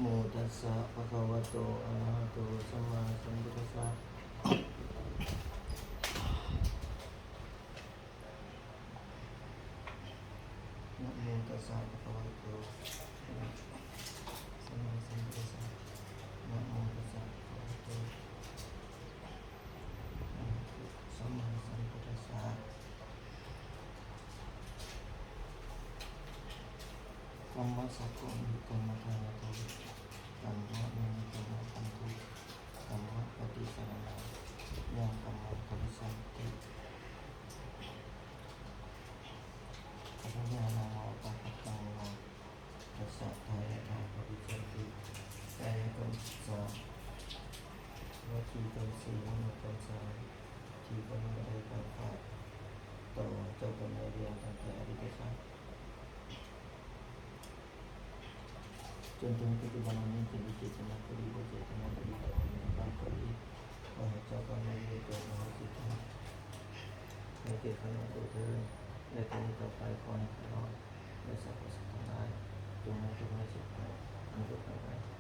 ໂມຕັດສະ ພະຄະວະໂຕ ອະລະຫະໂຕ ສຳມາສຳພຸດທັດສະ ນະໂມຕັດສະ ພະຄະວະໂຕ ອະລະຫະໂຕ ສຳມາສຳພຸດທັດສະ ນະໂມຕັດສະ ພະຄະວະໂຕ ອະລະຫະໂຕ ສຳມາສຳພຸດທັດສະ ກຳມະສັກໂກ ກຳມະທານະໂທ ກຳມະເມ ກຳມະພັນເທ ກຳມະປະຕິສະລະນາ ຍັງກຳມັງກະລິສາມິ ກຳມະຍານາມະວະປະກະຕັງ ວາ ທັດສະທາຍະທາ ປະຕິສັນຕິ ກາຍະກຳສາ ວະຈີກຳສາ ມະໂນກຳສາ ທີ່ຂ້າພະເຈົ້າໄດ້ປາດຝາກຕໍ່ເຈົ້າກຳນາຍເວນຕັ້ງແຕ່ອະດີດຊາດ ຈົນເຖິງປັດຈຸບັນນີ້ ຈະມີເຈດຕະນາກໍດີ ບໍ່ເຈດຕະນາກໍດີ ຈະເປັນຫຍັງໄປກໍດີ ຂໍໃຫ້ເຈົ້າກຳນາຍເວນຈົ່ງອະໂຫສິກຳໃຫ້ແກ່ຂ້າພະເຈົ້າເທີ້ນ ແລະຕໍ່ນີ້ຕໍ່ໄປ ຂໍໃຫ້ຂ້ານ້ອຍ ແລະສັບພະສັດທັງຫຼາຍ ຈົ່ງມີທຸກໃນສຸກໃນ ອັນເກີດຂຶ້ນໄດ້